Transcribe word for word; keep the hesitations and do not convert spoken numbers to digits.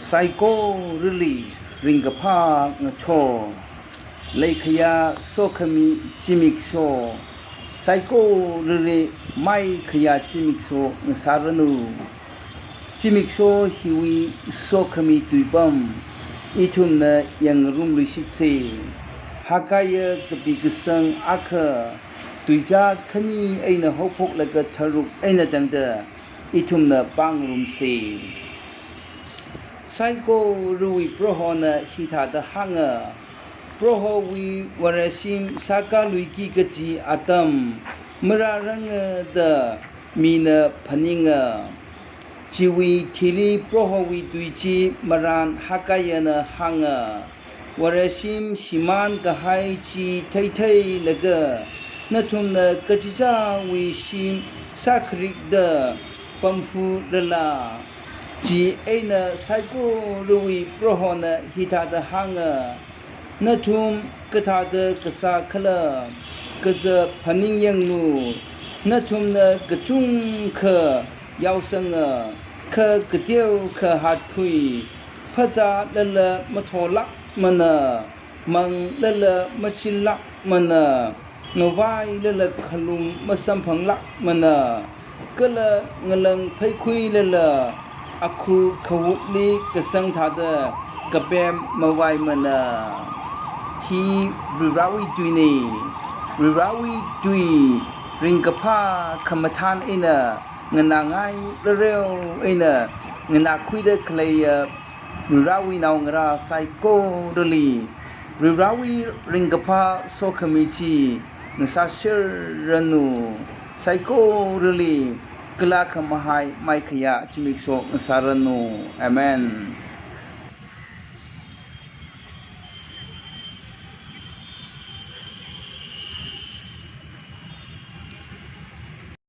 Saikorali ringkaphā ngathor, leikhayā sokhami zimiksho, saikorali maikhayā zimiksho ngasāranu. Zimiksho hiwui sokhami tuipam ithumna yangngarumluishitsa. Haggai kapi kasang akha, tuizā khani eina haophoklaga tharuk eina tangda ithumna pāngarumsa. Saikorawui Prohona hithāda hānga, Prohowui Vareshim sākaluiki kaji atam marāranga da mina phaninga. Chiwui thili Prohowui tui chi marān Haggaiana hānga, Vareshim shimān kahai chi theitheilaga, nathumna kachichāwui shim sākharik da pamfulala? Chieina saikorawui Prohona hithāda hānga, nathum kathāda kasā khala, kaza phaningyanglu. Nathumna kachungkha yaosanga, kha kateokha hatthui, phazālala matholākmana, manglala machillākmana, ngavailala khalum masamphanglākmana, kala ngalang pheikhuilala akhur khawutli kasang thāda kapem mavaimana. Hi Varivarāwui tuina. Varivarāwui tui ringkaphā khamathān eina nganāngai rareo eina nganākhuida khaleiya Varivarāwui naongarā saikorali, Varivarāwui ringkaphā sokhami chi ngasāserranu. Saikorali kala khamahai maikhayā zimiksho ngasāranu. Amen.